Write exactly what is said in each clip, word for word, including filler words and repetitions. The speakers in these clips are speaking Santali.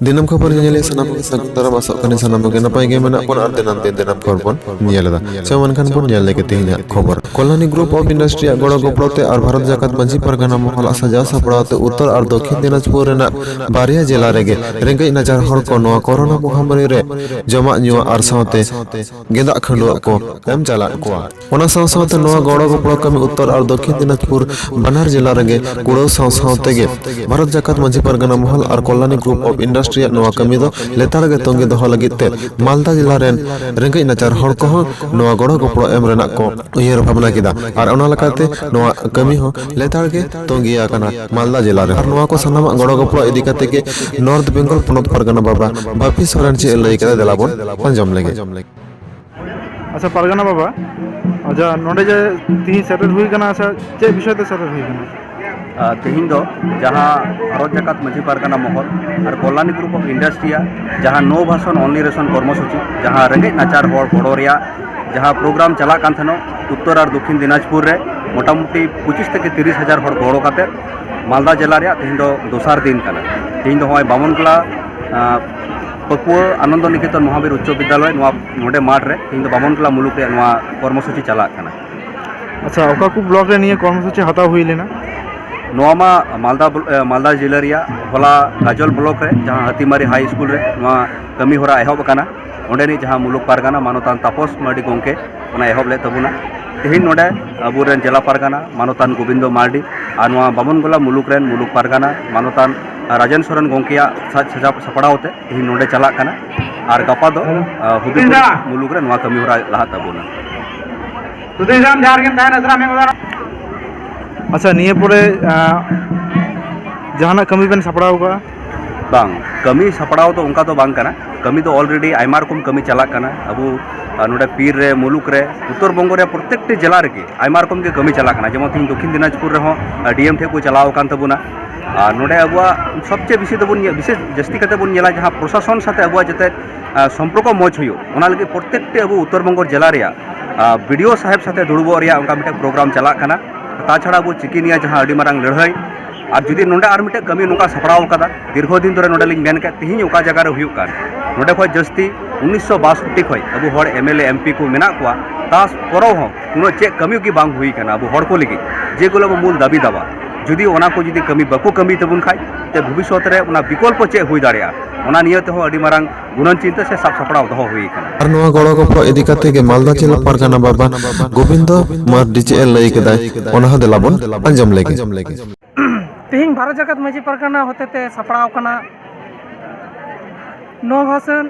ᱫᱤᱱᱟᱹᱢ ᱠᱷᱚᱵᱚᱨ ᱧᱮᱧᱮᱞᱤᱭᱟᱹ ᱥᱟᱱᱟᱢ ᱠᱚᱜᱮ ᱥᱟᱹᱜᱩᱱ ᱫᱟᱨᱟᱢ, ᱟᱥᱚᱜ ᱠᱟᱹᱱᱟᱹᱧ ᱥᱟᱱᱟᱢ ᱠᱚᱜᱮ ᱱᱟᱯᱟᱭ ᱜᱮ ᱢᱮᱱᱟᱜ ᱵᱚᱱᱟ ᱟᱨ ᱫᱤᱱᱟᱹᱢ ᱫᱤᱱ ᱫᱤᱱᱟᱹᱢ ᱠᱷᱚᱵᱚᱨ ᱵᱚᱱ ᱧᱮᱞ ᱮᱫᱟ᱾ ᱥᱮ ᱢᱮᱱᱠᱷᱟᱱ ᱵᱚᱱ ᱧᱮᱞ ᱞᱮᱜᱮ ᱛᱮᱦᱮᱧᱟᱜ ᱠᱷᱚᱵᱚᱨ᱾ ᱠᱚᱞᱞᱟᱱᱤ ᱜᱨᱩᱯ ᱚᱯᱷ ᱤᱱᱰᱟᱥᱴᱨᱤᱭᱟᱜ ᱜᱚᱲᱚ ᱜᱚᱯᱚᱲᱚ ᱛᱮ ᱟᱨ ᱵᱷᱟᱨᱚᱛ ᱡᱟᱠᱟᱛ ᱢᱟᱹᱡᱷᱤ ᱯᱟᱨᱜᱟᱱᱟ ᱢᱚᱦᱚᱞᱟᱜ ᱥᱟᱡᱟᱣ ᱥᱟᱯᱲᱟᱣ ᱛᱮ ᱩᱛᱛᱚᱨ ᱟᱨ ᱫᱚᱠᱷᱤᱱ ᱫᱤᱱᱟᱡᱽᱯᱩᱨ ᱨᱮᱱᱟᱜ ᱵᱟᱨᱭᱟ ᱡᱮᱞᱟ ᱨᱮᱜᱮ ᱨᱮᱸᱜᱮᱡ ᱱᱟᱪᱟᱨ ᱦᱚᱲ ᱠᱚ ᱱᱚᱣᱟ ᱠᱳᱨᱳᱱᱟ ᱢᱚᱦᱟᱢᱟᱨᱤ ᱨᱮ ᱡᱚᱢᱟᱜ ᱧᱩᱣᱟᱜ ᱟᱨ ᱥᱟᱶᱛᱮ ᱜᱮᱸᱫᱟᱜ ᱠᱷᱟᱹᱰᱩᱣᱟᱹᱜ ᱠᱚ ᱮᱢ ᱪᱟᱞᱟᱜ ᱠᱚᱣᱟ᱾ ᱚᱱᱟ ᱥᱟᱶ ᱥᱟᱶᱛᱮ ᱱᱚᱣᱟ ᱜᱚᱲᱚ ᱜᱚᱯᱚᱲᱚ ᱠᱟᱹᱢᱤ ᱩᱛᱛᱚᱨ ᱟᱨ ᱫᱚᱠᱷᱤᱱ ᱫᱤᱱᱟᱡᱽᱯᱩᱨ ᱵᱟᱱᱟᱨ ᱡᱮᱞᱟ ᱨᱮᱜᱮ ᱠᱩᱲᱟᱹᱣ ᱥᱟᱶ ᱥᱟᱶ ᱛᱮᱜᱮ ᱵᱷᱟᱨᱚᱛ ᱡᱟᱠᱟᱛ ᱢᱟᱹᱡᱷᱤ ᱯᱟᱨᱜᱟᱱᱟ ᱢᱚᱦᱚᱞ ᱟᱨ ᱠᱚᱞᱞᱟᱱᱤ ᱜᱨᱩᱯ ᱚᱯᱷ ᱤᱱᱰᱟᱥᱴᱨᱤᱭᱟᱜ ᱱᱚᱣᱟ ᱠᱟᱹᱢᱤ ᱫᱚ ᱞᱮᱛᱟᱲ ᱜᱮ ᱛᱚᱸᱜᱮ ᱫᱚᱦᱚ ᱞᱟᱹᱜᱤᱫ ᱛᱮ ᱢᱟᱞᱫᱟ ᱡᱮᱞᱟ ᱨᱮᱱ ᱨᱮᱸᱜᱮᱡ ᱱᱟᱪᱟᱨ ᱦᱚᱲ ᱠᱚᱦᱚᱸ ᱱᱚᱣᱟ ᱜᱚᱲᱚ ᱜᱚᱯᱚᱲᱚ ᱮᱢ ᱨᱮᱱᱟᱜ ᱠᱚ ᱩᱭᱦᱟᱹᱨ ᱵᱷᱟᱵᱽᱱᱟ ᱠᱮᱫᱟ᱾ ᱟᱨ ᱚᱱᱟ ᱞᱮᱠᱟᱛᱮ ᱱᱚᱣᱟ ᱠᱟᱹᱢᱤ ᱦᱚᱸ ᱞᱮᱛᱟᱲ ᱜᱮ ᱛᱚᱸᱜᱮ ᱟᱠᱟᱱᱟ ᱢᱟᱞᱫᱟ ᱡᱮᱞᱟ ᱨᱮ᱾ ᱟᱨ ᱱᱚᱣᱟ ᱠᱚ ᱥᱟᱱᱟᱢᱟᱜ ᱜᱚᱲᱚ ᱜᱚᱯᱚᱲᱚ ᱤᱫᱤ ᱠᱟᱛᱮ ᱜᱮ ᱱᱚᱨᱛᱷ ᱵᱮᱝᱜᱚᱞ ᱯᱚᱱᱚᱛ ᱯᱟᱨᱜᱟᱱᱟ ᱵᱟᱵᱟ ᱵᱟᱯᱤ ᱥᱚᱨᱮᱱ ᱪᱮᱫ ᱮ ᱞᱟᱹᱭ ᱠᱟᱫᱟ, ᱫᱮᱞᱟ ᱵᱚᱱ ᱟᱸᱡᱚᱢ ᱞᱮᱜᱮ᱾ ᱟᱪᱪᱷᱟ, ᱯᱟᱨᱜᱟᱱᱟ ᱵᱟᱵᱟ, ᱟᱪᱪᱷᱟ, ᱱᱚᱰᱮ ᱡᱮ ᱛᱤᱦᱤᱧ ᱥᱮᱴᱮᱨ ᱦᱩᱭ ᱠᱟᱱᱟ, ᱟᱪᱪᱷᱟ, ᱪᱮᱫ ᱵᱤᱥᱚᱭ ᱛᱮ ᱥᱮᱴᱮᱨ ᱦᱩᱭ ᱠᱟᱱᱟ? ᱟᱨ ᱛᱮᱦᱮᱧ ᱫᱚ ᱡᱟᱦᱟᱸ ᱵᱷᱟᱨᱚᱛ ᱡᱟᱠᱟᱛ ᱢᱟᱹᱡᱷᱤ ᱯᱟᱨᱜᱟᱱᱟ ᱢᱚᱦᱚᱞ ᱟᱨ ᱠᱚᱞᱞᱟᱱᱤ ᱜᱨᱩᱯ ᱚᱯᱷ ᱤᱱᱰᱟᱥᱴᱨᱤᱭᱟᱜ ᱡᱟᱦᱟᱸ ᱱᱳ ᱵᱷᱟᱥᱚᱱ ᱚᱱᱞᱤ ᱨᱮᱥᱚᱱ ᱠᱚᱨᱢᱚᱥᱩᱪᱤ, ᱡᱟᱦᱟᱸ ᱨᱮᱸᱜᱮᱡ ᱱᱟᱪᱟᱨ ᱦᱚᱲ ᱜᱚᱲᱚ ᱨᱮᱭᱟᱜ ᱡᱟᱦᱟᱸ ᱯᱨᱳᱜᱨᱟᱢ ᱪᱟᱞᱟᱜ ᱠᱟᱱ ᱛᱟᱦᱮᱱᱚᱜ ᱩᱛᱛᱚᱨ ᱟᱨ ᱫᱚᱠᱷᱤᱱ ᱫᱤᱱᱟᱡᱽᱯᱩᱨ ᱨᱮ, ᱢᱚᱴᱟᱢᱩᱴᱤ ᱯᱚᱸᱪᱤᱥ ᱛᱷᱮᱠᱮ ᱛᱤᱨᱤᱥ ᱦᱟᱡᱟᱨ ᱦᱚᱲ ᱜᱚᱲᱚ ᱠᱟᱛᱮ ᱢᱟᱞᱫᱟ ᱡᱮᱞᱟ ᱨᱮᱭᱟᱜ ᱛᱮᱦᱮᱧ ᱫᱚ ᱫᱚᱥᱟᱨ ᱫᱤᱱ ᱠᱟᱱᱟ᱾ ᱛᱮᱦᱮᱧ ᱫᱚ ᱱᱚᱜᱼᱚᱭ ᱵᱟᱢᱚᱱ ᱠᱚᱞᱟ, ᱟᱸ, ᱯᱟᱹᱠᱩᱣᱟᱹ ᱟᱱᱚᱱᱫᱚ ᱱᱤᱠᱮᱛᱚᱱ ᱢᱚᱦᱟᱵᱤᱨ ᱩᱪᱪᱚ ᱵᱤᱫᱽᱫᱟᱞᱚᱭ, ᱱᱚᱣᱟ ᱱᱚᱰᱮ ᱢᱟᱴᱷ ᱨᱮ ᱛᱮᱦᱮᱧ ᱫᱚ ᱵᱟᱢᱚᱱ ᱠᱚᱞᱟ ᱢᱩᱞᱩᱠ ᱨᱮᱭᱟᱜ ᱱᱚᱣᱟ ᱠᱚᱨᱢᱚᱥᱩᱪᱤ ᱪᱟᱞᱟᱜ ᱠᱟᱱᱟ᱾ ᱟᱪᱪᱷᱟ, ᱚᱠᱟ ᱠᱚ ᱵᱞᱚᱠ ᱨᱮ ᱱᱤᱭᱟᱹ ᱠᱚᱨᱢᱚᱥᱩᱪᱤ ᱦᱟᱛᱟᱣ ᱦᱩᱭ ᱞᱮᱱᱟ? ᱱᱚᱣᱟ ᱢᱟ ᱢᱟᱞᱫᱟ ᱵᱞ-, ᱮ, ᱢᱟᱞᱫᱟ ᱡᱮᱞᱟ ᱨᱮᱭᱟᱜ ᱦᱚᱞᱟ ᱜᱟᱡᱚᱞ ᱵᱞᱚᱠ ᱨᱮ, ᱡᱟᱦᱟᱸ ᱦᱟᱹᱛᱤᱢᱟᱨᱤ ᱦᱟᱭ ᱥᱠᱩᱞ ᱨᱮ ᱱᱚᱣᱟ ᱠᱟᱹᱢᱤ ᱦᱚᱨᱟ ᱮᱦᱚᱵ ᱟᱠᱟᱱᱟ, ᱚᱸᱰᱮᱱᱤᱡ ᱡᱟᱦᱟᱸ ᱢᱩᱞᱩᱠ ᱯᱟᱨᱜᱟᱱᱟ ᱢᱟᱱᱚᱛᱟᱱ ᱛᱟᱯᱚᱥ ᱢᱟᱨᱰᱤ ᱜᱚᱢᱠᱮ ᱚᱱᱟ ᱮᱦᱚᱵ ᱞᱮᱫ ᱛᱟᱵᱚᱱᱟ᱾ ᱛᱮᱦᱮᱧ ᱱᱚᱰᱮ ᱟᱵᱚᱨᱮᱱ ᱡᱮᱞᱟ ᱯᱟᱨᱜᱟᱱᱟ ᱢᱟᱱᱚᱛᱟᱱ ᱜᱳᱵᱤᱱᱫᱚ ᱢᱟᱨᱰᱤ ᱟᱨ ᱱᱚᱣᱟ ᱵᱟᱢᱚᱱᱜᱚᱞᱟ ᱢᱩᱞᱩᱠ ᱨᱮᱱ ᱢᱩᱞᱩᱠ ᱯᱟᱨᱜᱟᱱᱟ ᱢᱟᱱᱚᱛᱟᱱ ᱨᱟᱡᱮᱱ ᱥᱚᱨᱮᱱ ᱜᱚᱢᱠᱮᱭᱟᱜ ᱥᱟᱡᱽ ᱥᱟᱡᱟᱣ ᱥᱟᱯᱲᱟᱣ ᱛᱮ ᱛᱮᱦᱮᱧ ᱱᱚᱰᱮ ᱪᱟᱞᱟᱜ ᱠᱟᱱᱟ᱾ ᱟᱨ ᱜᱟᱯᱟ ᱫᱚ, ᱟᱸ, ᱦᱩᱫᱩᱲ ᱢᱩᱞᱩᱠ ᱨᱮ ᱱᱚᱣᱟ ᱠᱟᱹᱢᱤ ᱦᱚᱨᱟ ᱞᱟᱦᱟᱜ ᱛᱟᱵᱚᱱᱟ᱾ ᱟᱪᱪᱷᱟ, ᱱᱤᱭᱟᱹ ᱯᱚᱨᱮ, ᱟᱸ, ᱡᱟᱦᱟᱱᱟᱜ ᱠᱟᱹᱢᱤ ᱵᱮᱱ ᱥᱟᱯᱲᱟᱣ ᱠᱟᱜᱼᱟ? ᱵᱟᱝ, ᱠᱟᱹᱢᱤ ᱥᱟᱯᱲᱟᱣ ᱫᱚ ᱚᱱᱠᱟ ᱫᱚ ᱵᱟᱝ ᱠᱟᱱᱟ᱾ ᱠᱟᱹᱢᱤ ᱫᱚ already ᱟᱭᱢᱟ ᱨᱚᱠᱚᱢ ᱠᱟᱹᱢᱤ ᱪᱟᱞᱟᱜ ᱠᱟᱱᱟ᱾ ᱟᱵᱚ, ᱟᱸ, ᱱᱚᱰᱮ ᱯᱤᱨ ᱨᱮ, ᱢᱩᱞᱩᱠ ᱨᱮ, ᱩᱛᱛᱚᱨ ᱵᱚᱝᱜᱚ ᱨᱮ ᱯᱨᱚᱛᱮᱠᱴᱤ ᱡᱮᱞᱟ ᱨᱮᱜᱮ ᱟᱭᱢᱟ ᱨᱚᱠᱚᱢ ᱜᱮ ᱠᱟᱹᱢᱤ ᱪᱟᱞᱟᱜ ᱠᱟᱱᱟ᱾ ᱡᱮᱢᱚᱱ ᱛᱮᱦᱮᱧ ᱫᱚᱠᱠᱷᱤᱱ ᱫᱤᱱᱟᱡᱽᱯᱩᱨ ᱨᱮᱦᱚᱸ, ᱟᱸ, ᱰᱤ ᱮᱢ ᱴᱷᱮᱱ ᱠᱚ ᱪᱟᱞᱟᱣ ᱟᱠᱟᱱ ᱛᱟᱵᱚᱱᱟ᱾ ᱟᱨ ᱱᱚᱰᱮ ᱟᱵᱚᱣᱟᱜ ᱥᱚᱵᱪᱮᱭᱮ ᱵᱮᱥᱤ ᱫᱚᱵᱚᱱ ᱧᱮ-, ᱵᱤᱥᱮᱥ ᱡᱟᱹᱥᱛᱤ ᱠᱟᱛᱮ ᱵᱚᱱ ᱧᱮᱞᱟ ᱡᱟᱦᱟᱸ ᱯᱨᱚᱥᱟᱥᱚᱱ ᱥᱟᱛᱮ ᱟᱵᱚᱣᱟᱜ ᱡᱟᱛᱮ, ᱟᱸ, ᱥᱚᱢᱯᱨᱚᱠᱚ ᱢᱚᱡᱽ ᱦᱩᱭᱩᱜ, ᱚᱱᱟ ᱞᱟᱹᱜᱤᱫ ᱯᱨᱚᱛᱮᱠᱴᱤ ᱟᱵᱚ ᱩᱛᱛᱚᱨ ᱵᱚᱝᱜᱚ ᱡᱮᱞᱟ ᱨᱮᱭᱟᱜ, ᱟᱸ, ᱵᱤ ᱰᱤ ᱳ ᱥᱟᱦᱮᱵᱽ ᱥᱟᱛᱮ ᱫᱩᱲᱩᱵᱚᱜ ᱨᱮᱭᱟᱜ ᱚᱱᱠᱟ ᱢᱤᱫᱴᱮᱱ ᱯᱨᱳᱜᱨᱟᱢ ᱪᱟᱞᱟᱜ ᱠᱟᱱᱟ᱾ ᱛᱟᱪᱷᱟᱲᱟ ᱟᱵᱚ ᱪᱤᱠᱤ ᱱᱤᱭᱟᱹ ᱡᱟᱦᱟᱸ ᱟᱹᱰᱤ ᱢᱟᱨᱟᱝ ᱞᱟᱹᱲᱦᱟᱹᱭ, ᱟᱨ ᱡᱩᱫᱤ ᱱᱚᱰᱮ ᱟᱨ ᱢᱤᱫᱴᱮᱱ ᱠᱟᱹᱢᱤ ᱱᱚᱝᱠᱟ ᱥᱟᱯᱲᱟᱣ ᱠᱟᱫᱟ, ᱫᱤᱨᱜᱷᱚ ᱫᱤᱱ ᱫᱷᱚᱨᱮ ᱱᱚᱰᱮ ᱞᱤᱧ ᱢᱮᱱ ᱠᱮᱫ, ᱛᱤᱦᱤᱧ ᱚᱠᱟ ᱡᱟᱭᱜᱟ ᱨᱮ ᱦᱩᱭᱩᱜ ᱠᱟᱱ, ᱱᱚᱰᱮ ᱠᱷᱚᱱ ᱡᱟᱹᱥᱛᱤ ᱩᱱᱤᱥᱥᱚ ᱵᱟᱥᱚᱴᱴᱤ ᱠᱷᱚᱱ ᱟᱵᱚ ᱦᱚᱲ M L A, M P ᱠᱚ ᱢᱮᱱᱟᱜ ᱠᱚᱣᱟ, ᱛᱟᱥ ᱯᱚᱨᱮ ᱦᱚᱸ ᱩᱱᱟᱹᱜ ᱪᱮᱫ ᱠᱟᱹᱢᱤ ᱜᱮ ᱵᱟᱝ ᱦᱩᱭ ᱠᱟᱱᱟ ᱟᱵᱚ ᱦᱚᱲ ᱠᱚ ᱞᱟᱹᱜᱤᱫ, ᱡᱮᱜᱩᱞᱳ ᱟᱵᱚ ᱢᱩᱞ ᱫᱟᱹᱵᱤ ᱫᱟᱵᱟ᱾ ᱡᱩᱫᱤ ᱚᱱᱟ ᱠᱚ ᱡᱩᱫᱤ ᱠᱟᱹᱢᱤ ᱵᱟᱠᱚ ᱠᱟᱹᱢᱤ ᱛᱟᱵᱚᱱ ᱠᱷᱟᱡ, ᱛᱮ ᱵᱷᱚᱵᱤᱥᱥᱚᱛ ᱨᱮ ᱚᱱᱟ ᱵᱤᱠᱚᱞᱯᱚ ᱪᱮᱫ ᱦᱩᱭ ᱫᱟᱲᱮᱭᱟᱜᱼᱟ, ᱚᱱᱟ ᱱᱤᱭᱟᱹ ᱛᱮᱦᱚᱸ ᱟᱹᱰᱤ ᱢᱟᱨᱟᱝ ᱜᱩᱱᱟᱹᱱ ᱪᱤᱱᱛᱟᱹ ᱥᱮ ᱥᱟᱵ ᱥᱟᱯᱲᱟᱣ ᱫᱚᱦᱚ ᱦᱩᱭ ᱠᱟᱱᱟ᱾ ᱟᱨ ᱱᱚᱣᱟ ᱜᱚᱲᱚ ᱜᱚᱯᱚᱲᱚ ᱤᱫᱤ ᱠᱟᱛᱮ ᱜᱮ ᱢᱟᱞᱫᱟ ᱡᱮᱞᱟ ᱯᱟᱨᱜᱟᱱᱟ ᱵᱟᱵᱟ ᱜᱳᱵᱤᱱᱫᱚ ᱢᱟᱨᱰᱤ ᱪᱮᱫ ᱮ ᱞᱟᱹᱭ ᱠᱮᱫᱟᱭ, ᱚᱱᱟ ᱦᱚᱸ ᱫᱮᱞᱟ ᱵᱚᱱ ᱟᱸᱡᱚᱢ ᱞᱮᱜᱮ᱾ ᱛᱮᱦᱮᱧ ᱵᱷᱟᱨᱚᱛ ᱡᱟᱠᱟᱛ ᱢᱟᱹᱡᱷᱤ ᱯᱟᱨᱜᱟᱱᱟ ᱦᱚᱛᱮᱛᱮ ᱥᱟᱯᱲᱟᱣ ᱠᱟᱱᱟ ᱱᱚᱵᱷᱟᱥᱟᱱ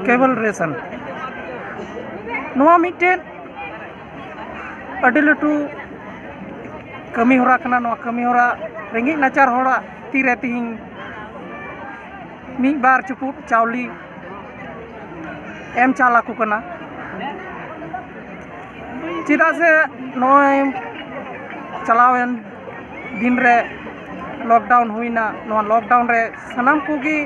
ᱠᱮᱵᱚᱞ ᱨᱮᱥᱚᱱ᱾ ᱱᱚᱣᱟ ᱢᱤᱫᱴᱮᱱ ᱟᱹᱰᱤ ᱞᱟᱹᱴᱩ ᱠᱟᱹᱢᱤ ᱦᱚᱨᱟ ᱠᱟᱱᱟ᱾ ᱱᱚᱣᱟ ᱠᱟᱹᱢᱤ ᱦᱚᱨᱟ ᱨᱮᱸᱜᱮᱡ ᱱᱟᱪᱟᱨ ᱦᱚᱲᱟᱜ ᱛᱤᱨᱮ ᱛᱮᱦᱮᱧ ᱢᱤᱫ ᱵᱟᱨ ᱪᱩᱯᱩᱫ ᱪᱟᱣᱞᱮ ᱮᱢ ᱪᱟᱞ ᱟᱠᱚ ᱠᱟᱱᱟ᱾ ᱪᱮᱫᱟᱜ ᱥᱮ ᱱᱚᱜᱼᱚᱭ ᱪᱟᱞᱟᱣᱮᱱ ᱫᱤᱱ ᱨᱮ ᱞᱚᱠᱰᱟᱣᱩᱱ ᱦᱩᱭᱱᱟ᱾ ᱱᱚᱣᱟ ᱞᱚᱠᱰᱟᱣᱩᱱ ᱨᱮ ᱥᱟᱱᱟᱢ ᱠᱚᱜᱮ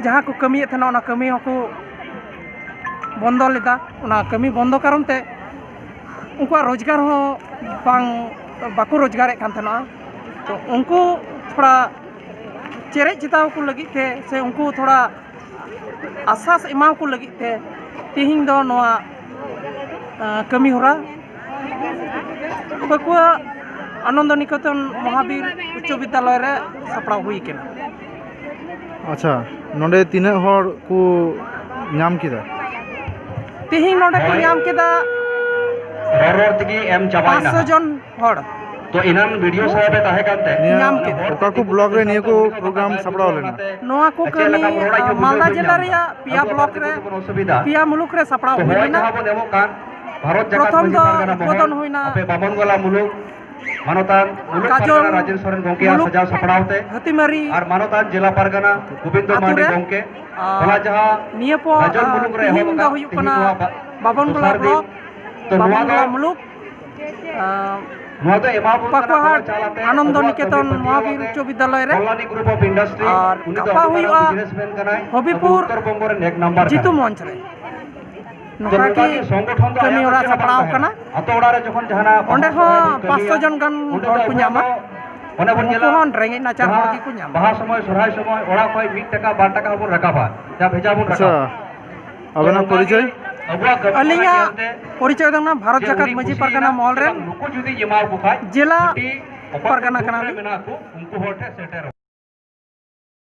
ᱡᱟᱦᱟᱸ ᱠᱚ ᱠᱟᱹᱢᱤᱭᱮᱫ ᱛᱟᱦᱮᱱᱟ, ᱚᱱᱟ ᱠᱟᱹᱢᱤ ᱦᱚᱸᱠᱚ ᱵᱚᱱᱫᱚ ᱞᱮᱫᱟ᱾ ᱚᱱᱟ ᱠᱟᱹᱢᱤ ᱵᱚᱱᱫᱚ ᱠᱟᱨᱚᱱ ᱛᱮ ᱩᱱᱠᱩᱣᱟᱜ ᱨᱳᱡᱽᱜᱟᱨ ᱦᱚᱸ ᱵᱟᱝ, ᱵᱟᱠᱚ ᱨᱳᱡᱽᱜᱟᱨᱮᱫ ᱠᱟᱱ ᱛᱟᱦᱮᱱᱟ᱾ ᱛᱚ ᱩᱱᱠᱩ ᱛᱷᱚᱲᱟ ᱪᱮᱨᱮᱡ ᱪᱮᱛᱟᱣ ᱠᱚ ᱞᱟᱹᱜᱤᱫ ᱛᱮ ᱥᱮ ᱩᱱᱠᱩ ᱛᱷᱚᱲᱟ ᱟᱥᱥᱟᱥ ᱮᱢᱟᱣ ᱠᱚ ᱞᱟᱹᱜᱤᱫ ᱛᱮ ᱛᱮᱦᱮᱧ ᱫᱚ ᱱᱚᱣᱟ, ᱟᱸ, ᱠᱟᱹᱢᱤ ᱦᱚᱨᱟ ᱯᱟᱹᱠᱩᱣᱟᱹ ᱟᱱᱚᱱᱫᱚ ᱱᱤᱠᱮᱛᱚᱱ ᱢᱚᱦᱟᱵᱤᱨ ᱩᱪᱪᱚ ᱵᱤᱫᱽᱫᱟᱞᱚᱭ ᱨᱮ ᱥᱟᱯᱲᱟᱣ ᱦᱩᱭ ᱠᱟᱱᱟ᱾ ᱟᱪᱪᱷᱟ, ᱱᱚᱰᱮ ᱛᱤᱱᱟᱹᱜ ᱦᱚᱲ ᱠᱚ ᱧᱟᱢ ᱠᱮᱫᱟ? ᱛᱮᱦᱮᱧ ᱱᱚᱰᱮ ᱠᱚ ᱧᱟᱢ ᱠᱮᱫᱟ ᱨᱚᱲ ᱨᱚᱲ ᱛᱮᱜᱮ ᱮᱢ ᱪᱟᱵᱟᱭᱮᱱᱟ᱾ ᱯᱟᱸᱪᱥᱚ ᱡᱚᱱ ᱦᱚᱲ᱾ ᱛᱚ ᱮᱱᱟᱝ ᱵᱷᱤᱰᱤᱭᱳ ᱥᱟᱶ ᱯᱮ ᱛᱟᱦᱮᱸ ᱠᱟᱱ ᱛᱮ ᱱᱤᱭᱟᱹ ᱧᱟᱢ ᱠᱮᱫᱟ᱾ ᱚᱠᱟ ᱠᱚ ᱵᱞᱚᱠ ᱨᱮ ᱱᱤᱭᱟᱹ ᱠᱚ ᱯᱨᱳᱜᱨᱟᱢ ᱥᱟᱯᱲᱟᱣ ᱞᱮᱱᱟ? ᱱᱚᱣᱟ ᱠᱚ ᱪᱮᱫ ᱠᱟᱹᱢᱤ, ᱞᱮᱠᱟ ᱵᱚᱲᱚᱭ ᱧᱚᱜ ᱢᱟᱞᱫᱟ ᱵᱩᱡᱷᱟᱹᱣ ᱡᱮᱞᱟ ᱧᱟᱢ? ᱨᱮᱭᱟᱜ ᱯᱮᱭᱟ ᱟᱵᱚ ᱵᱞᱚᱠ ᱨᱮ, ᱵᱚᱱ ᱚᱥᱩᱵᱤᱫᱷᱟ᱾ ᱯᱮᱭᱟ ᱢᱩᱞᱩᱠ ᱨᱮ ᱥᱟᱯᱲᱟᱣ ᱛᱚ ᱦᱩᱭ ᱦᱚᱸᱜᱼᱚᱭ ᱞᱮᱱᱟ᱾ ᱡᱟᱦᱟᱸ ᱵᱚᱱ ᱮᱢᱚᱜ ᱠᱟᱱ ᱵᱷᱟᱨᱚᱛ ᱡᱟᱠᱟᱛ ᱯᱨᱚᱛᱷᱚᱢ ᱢᱟᱹᱡᱷᱤ ᱫᱚ ᱯᱟᱨᱜᱟᱱᱟ ᱢᱚᱦᱚᱞ, ᱩᱫᱵᱳᱫᱚᱱ ᱦᱩᱭᱱᱟ ᱟᱯᱮ ᱵᱟᱢᱚᱱ ᱜᱚᱞᱟ ᱢᱩᱞᱩᱠ, ᱢᱟᱱᱚᱛᱟᱱ ᱢᱩᱞᱩᱠ ᱠᱟᱡᱚᱞ ᱯᱟᱨᱜᱟᱱᱟ ᱨᱟᱡᱮᱱ ᱥᱚᱨᱮᱱ ᱜᱚᱢᱠᱮᱭᱟᱜ ᱢᱩᱞᱩᱠ ᱥᱟᱡᱟᱣ ᱥᱟᱯᱲᱟᱣ ᱛᱮ ᱦᱟᱹᱛᱤᱢᱟᱹᱨᱤ ᱟᱨ ᱢᱟᱱᱚᱛᱟᱱ ᱡᱮᱞᱟ ᱯᱟᱨᱜᱟᱱᱟ ᱜᱳᱵᱤᱱᱫᱚ ᱟᱛᱳ ᱢᱟᱨᱰᱤ ᱨᱮ᱾ ᱜᱚᱢᱠᱮ, ᱟᱨ ᱚᱱᱟ ᱡᱟᱦᱟᱸ ᱱᱤᱭᱟᱹ ᱯᱚᱨ, ᱠᱟᱡᱚᱞ ᱢᱩᱞᱩᱠ ᱨᱮ ᱛᱤᱦᱤᱧ ᱮᱦᱚᱵ ᱫᱚ ᱟᱠᱟᱫ ᱦᱩᱭᱩᱜ ᱛᱤᱦᱤᱧ ᱠᱟᱱᱟ ᱱᱚᱣᱟ ᱵᱟ-, ᱵᱟᱵᱚᱱ ᱫᱚᱥᱟᱨ ᱜᱚᱞᱟ ᱫᱤᱱ᱾ ᱵᱞᱚᱠ, ᱛᱚ ᱱᱚᱣᱟ ᱵᱟᱵᱚᱱ ᱫᱚ ᱜᱚᱞᱟ ᱢᱩᱞᱩᱠ, ᱟᱸ, ᱱᱚᱣᱟ ᱫᱚ ᱮᱢᱟ ᱵᱚᱱ ᱠᱟᱱᱟ ᱯᱟᱠᱩᱲᱦᱟᱴ ᱱᱚᱣᱟ ᱪᱟᱞᱟᱛᱮ ᱟᱱᱚᱱᱫᱚ ᱟᱵᱚᱣᱟᱜ ᱱᱤᱠᱮᱛᱚᱱ ᱠᱟᱹᱢᱤ ᱯᱟᱹᱛᱭᱟᱹᱣ ᱢᱚᱦᱟᱵᱤᱨ ᱠᱟᱛᱮ ᱩᱪᱪᱚ ᱵᱤᱫᱽᱫᱟᱞᱚᱭ ᱨᱮ᱾ ᱠᱚᱞᱞᱟᱱᱤ Group of Industry, ᱟᱨ ᱩᱱᱤ ᱫᱚ ᱜᱟᱯᱟ ᱟᱵᱚ ᱦᱩᱭᱩᱜᱼᱟ ᱵᱤᱡᱽᱱᱮᱥᱢᱮᱱ ᱠᱟᱱᱟᱭ, ᱟᱵᱚ ᱦᱚᱵᱤᱯᱩᱨ ᱩᱛᱛᱚᱨ ᱵᱚᱝᱜᱚ ᱨᱮᱱ ᱮᱠ ᱱᱟᱢᱵᱟᱨ ᱡᱤᱛᱩ ᱠᱟᱱᱟᱭ᱾ ᱢᱚᱧᱪ ᱨᱮ᱾ ᱛᱚ ᱱᱚᱝᱠᱟ ᱱᱚᱝᱠᱟ ᱜᱮ ᱜᱮ ᱥᱚᱝᱜᱚᱴᱷᱚᱱ ᱫᱚ ᱠᱟᱹᱢᱤ ᱟᱭᱟᱜ ᱦᱚᱨᱟ ᱫᱚ ᱪᱮᱫ ᱦᱚᱸ ᱵᱟᱝ ᱥᱟᱯᱲᱟᱣ ᱛᱟᱦᱮᱱᱟ᱾ ᱠᱟᱱᱟ᱾ ᱟᱛᱳ ᱚᱲᱟᱜ ᱨᱮ ᱡᱚᱠᱷᱚᱱ ᱡᱟᱦᱟᱱᱟᱜ ᱚᱸᱰᱮ ᱵᱟᱦᱟ ᱦᱚᱸ ᱥᱚᱦᱨᱟᱭ ᱵᱚᱱ ᱯᱟᱸᱪᱥᱚ ᱠᱟᱹᱢᱤᱭᱟ, ᱡᱚᱱ ᱜᱟᱱ ᱚᱸᱰᱮ ᱦᱚᱲ ᱫᱚ ᱠᱚ ᱟᱵᱚ ᱧᱟᱢᱟ᱾ ᱫᱚ ᱚᱱᱮ ᱵᱚᱱ ᱩᱱᱠᱩ ᱧᱮᱞᱟ, ᱦᱚᱸ ᱨᱮᱸᱜᱮᱡ ᱱᱟᱪᱟᱨ ᱦᱚᱲ ᱡᱟᱦᱟᱸ ᱜᱮᱠᱚ ᱧᱟᱢᱟ᱾ ᱵᱟᱦᱟ ᱥᱚᱢᱚᱭ, ᱥᱚᱦᱨᱟᱭ ᱥᱚᱢᱚᱭ ᱚᱲᱟᱜ ᱠᱷᱚᱱ ᱢᱤᱫ ᱴᱟᱠᱟ, ᱵᱟᱨ ᱴᱟᱠᱟ ᱦᱚᱸᱵᱚᱱ ᱨᱟᱠᱟᱵᱟ, ᱡᱟᱦᱟᱸ ᱵᱷᱮᱡᱟ ᱵᱚᱱ ᱟᱪᱪᱷᱟ, ᱨᱟᱠᱟᱵᱟ᱾ ᱟᱵᱮᱱᱟᱜ ᱛᱚ ᱱᱚᱝᱠᱟ ᱯᱚᱨᱤᱪᱚᱭ? ᱜᱮ ᱟᱵᱚᱣᱟᱜ ᱠᱟᱹᱢᱤ ᱦᱚᱨᱟ ᱟᱹᱞᱤᱧᱟᱜ ᱧᱮᱞᱛᱮ ᱯᱚᱨᱤᱪᱚᱭ ᱫᱚ ᱠᱟᱱᱟ ᱵᱷᱟᱨᱚᱛ ᱡᱮ ᱡᱟᱠᱟᱛ ᱩᱱᱤ ᱢᱟᱹᱡᱷᱤ ᱠᱩᱥᱤᱭᱮᱱᱟ, ᱯᱟᱨᱜᱟᱱᱟ ᱢᱚᱦᱚᱞ ᱨᱮᱱ ᱱᱩᱠᱩ ᱡᱩᱫᱤ ᱮᱢᱟ ᱠᱚ ᱠᱷᱟᱡ, ᱡᱮᱞᱟ ᱡᱩᱫᱤ ᱚᱠᱟ ᱯᱟᱨᱜᱟᱱᱟ ᱠᱚ ᱠᱟᱱᱟᱞᱤᱧ᱾ ᱢᱮᱱᱟᱜ ᱠᱚ, ᱩᱱᱠᱩ ᱦᱚᱲ ᱴᱷᱮᱱ ᱥᱮᱴᱮᱨᱚᱜ᱾